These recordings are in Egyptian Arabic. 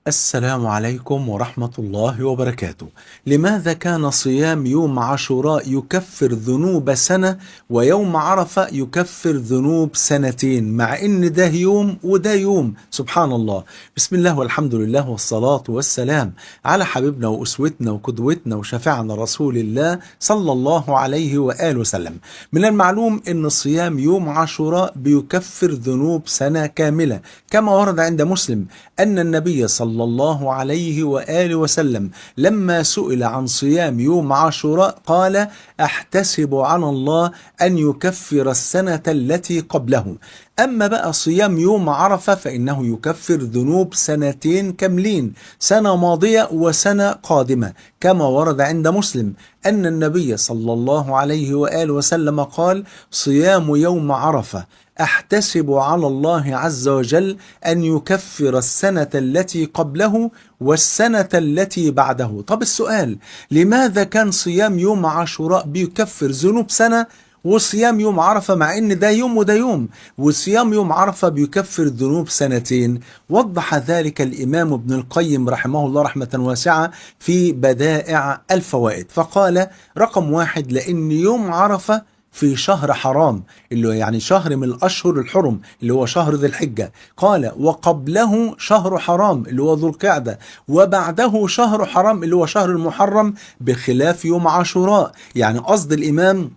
السلام عليكم ورحمة الله وبركاته. لماذا كان صيام يوم عاشوراء يكفر ذنوب سنة ويوم عرفة يكفر ذنوب سنتين، مع إن ده يوم وده يوم؟ سبحان الله. بسم الله والحمد لله والصلاة والسلام على حبيبنا وأسوتنا وقدوتنا وشفيعنا رسول الله صلى الله عليه وآله وسلم. من المعلوم إن صيام يوم عاشوراء بيكفر ذنوب سنة كاملة، كما ورد عند مسلم أن النبي صلى الله عليه وآله وسلم لما سئل عن صيام يوم عاشوراء قال: أحتسب على الله أن يكفر السنة التي قبله. أما بقى صيام يوم عرفة فإنه يكفر ذنوب سنتين كاملين، سنة ماضية وسنة قادمة، كما ورد عند مسلم أن النبي صلى الله عليه وآله وسلم قال: صيام يوم عرفة أحتسب على الله عز وجل أن يكفر السنة التي قبله والسنة التي بعده. طب السؤال، لماذا كان صيام يوم عاشوراء بيكفر ذنوب سنة وصيام يوم عرفة، مع ان ده يوم وده يوم، وصيام يوم عرفة بيكفر ذنوب سنتين؟ وضح ذلك الإمام ابن القيم رحمه الله رحمة واسعة في بدائع الفوائد، فقال: رقم واحد، لأن يوم عرفة في شهر حرام، اللي هو يعني شهر من الأشهر الحرم اللي هو شهر ذي الحجة. قال: وقبله شهر حرام اللي هو ذو القعدة، وبعده شهر حرام اللي هو شهر المحرم، بخلاف يوم عاشوراء. يعني قصد الإمام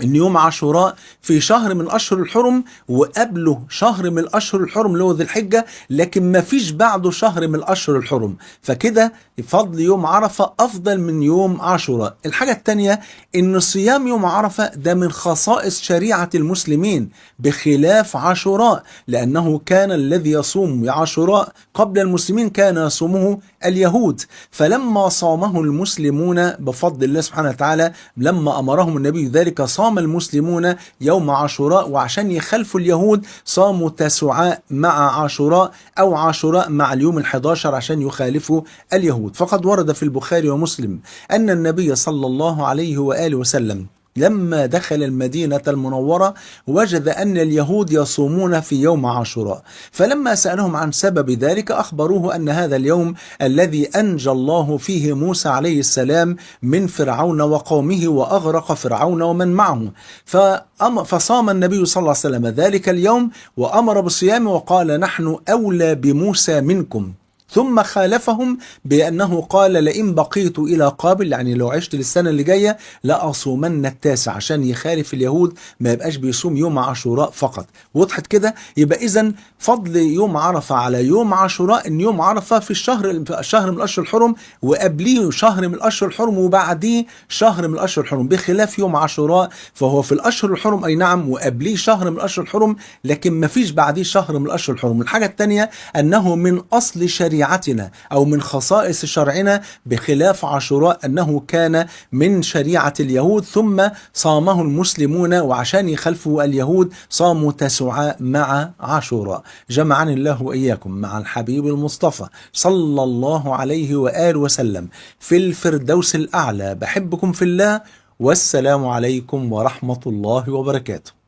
ان يوم عاشوراء في شهر من اشهر الحرم، وقبله شهر من الاشهر الحرم اللي هو ذي الحجه، لكن ما فيش بعده شهر من الاشهر الحرم، فكده فضل يوم عرفه افضل من يوم عاشوراء. الحاجه الثانيه، ان صيام يوم عرفه ده من خصائص شريعه المسلمين بخلاف عاشوراء، لانه كان الذي يصوم عاشوراء قبل المسلمين كان يصومه اليهود، فلما صامه المسلمون بفضل الله سبحانه وتعالى، لما امرهم النبي ذلك صام المسلمون يوم عاشوراء، وعشان يخالفوا اليهود صاموا تاسوعاء مع عاشوراء أو عاشوراء مع اليوم ال11 عشان يخالفوا اليهود. فقد ورد في البخاري ومسلم أن النبي صلى الله عليه وآله وسلم لما دخل المدينة المنورة وجد أن اليهود يصومون في يوم عاشوراء، فلما سألهم عن سبب ذلك أخبروه أن هذا اليوم الذي أنجى الله فيه موسى عليه السلام من فرعون وقومه وأغرق فرعون ومن معه، فصام النبي صلى الله عليه وسلم ذلك اليوم وأمر بصيامه وقال: نحن أولى بموسى منكم. ثم خالفهم بأنه قال: لئن بقيت إلى قابل، يعني لو عشت للسنة اللي جاية، لأصومن التاسع، عشان يخالف اليهود ما يبقاش بيصوم يوم عاشوراء فقط. وضحت كده؟ يبقى إذن فضل يوم عرفة على يوم عاشوراء إن يوم عرفة في الشهر، شهر من الأشهر الحرم، وقبليه شهر من الأشهر الحرم، وبعديه شهر من الأشهر الحرم، بخلاف يوم عاشوراء فهو في الأشهر الحرم أي نعم، وقبليه شهر من الأشهر الحرم، لكن ما فيش بعديه شهر من الأشهر الحرم. الحاجة الثانية، أنه من أصل شريعتنا أو من خصائص شرعنا، بخلاف عاشوراء أنه كان من شريعة اليهود ثم صامه المسلمون، وعشان يخالفوا اليهود صاموا تاسوعاء مع عاشوراء. جمعني الله وإياكم مع الحبيب المصطفى صلى الله عليه وآله وسلم في الفردوس الأعلى. بحبكم في الله، والسلام عليكم ورحمة الله وبركاته.